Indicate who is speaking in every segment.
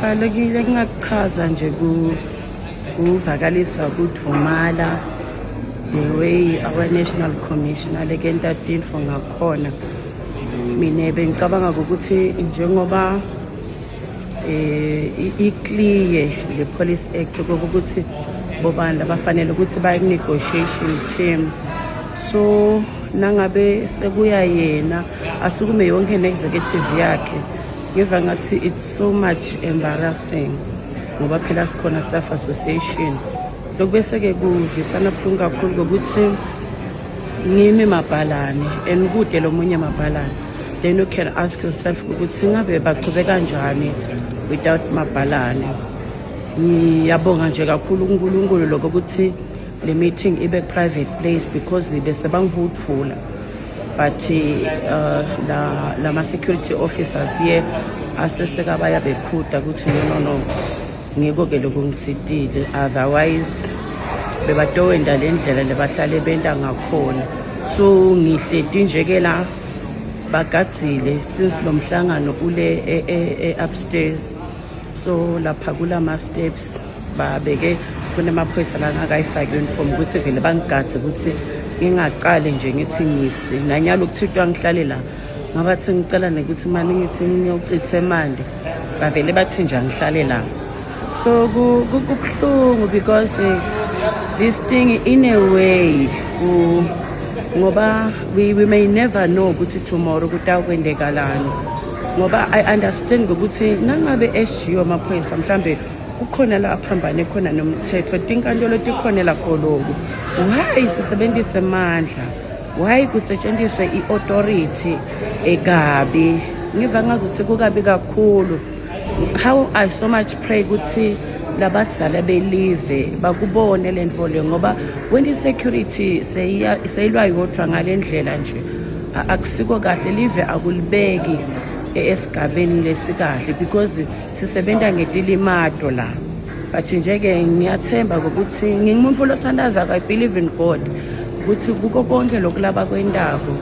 Speaker 1: Cha, lokile kungakuchaza nje kuvakalisa kudvumala the way our national commissioner lekenta tintfo ngakhona. Mina bengicabanga ukuthi njengoba i-clear le Police Act kokuthi bobani labafanele ukuthi baye ku-negotiation team, so nangabe sekuya yena asukume yonke ne-executive yakhe, ngiva ngathi it's so much embarrassing, ngoba phela sikhona staff association. Lokhu bese-ke kuvisana buhlungu kakhulu ngokuthi ngimi mabhalane and kude lo munye mabhalane. Then you can ask yourself ukuthi ngabe bachube kanjani without mabhalane. Ngiyabonga nje kakhulu kuNkulunkulu lokho ukuthi le meeting ibe private place, because bese bangihudvula, but la lama security officers ye asesekabaya bekhuda ukuthi no, no, no. Ngiko ke lokungisitile, otherwise bebatowenda le ndlela lebahlale benta ngakhona. So ngihleti nje ke la, bagadzile since lo mhlangano ule upstairs, so lapha kulama steps babeke kunemaphoyisa la ngakayifaki uniform ukuthi vele bangigadze ukuthi ngingacali nje ngithi ngisi nanyalo kuthitwa ngihlale la. Ngabathi ngicela nekuthi mani ngithi ngiyocitha emandi, bavele bathi nje angihlale la. So kubuhlungu because this thing in a way ngoba we may never know ukuthi tomorrow kutawukwendekalani, ngoba I understand ukuthi nangabe SG wamaphoyisa mhlambe kukhona la aphambane khona nomthetho, tinkantolo tikhona for lokhu. Why sisebenzise amandla? Why kusetshenziswe i-authority ekabi? Ngiva ngazuthi kukabi kakhulu. How I so much pray ukuthi labadzala belive bakubone le nto le, ngoba when i-security seyilwa yodwa ngale ndlela nje, akusiko kahle. Live akulibeki esigabeni lesikahle because sisebenza ngetilimato la. But nje-ke ngiyathemba ngokuthi ngingumuntu lothandazayo, I believe in God, ukuthi kuko konke lokhu labakwentako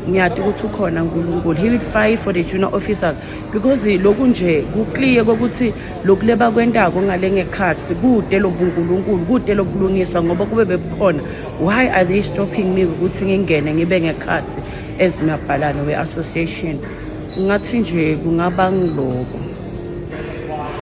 Speaker 1: ngiyati ukuthi ukhona uNkulunkulu. He will fight for the junior officers, because lokhu nje ku-clear kokuthi lokhu lebakwentako ngale ngekhathi kude lobuNkulunkulu, kude lokulungiswa, ngoba kube bebukhona, why are they stopping me ukuthi ngingene ngibe ngekhathi as mabhalane we-association? Ngathi nje kungaba ngiloko.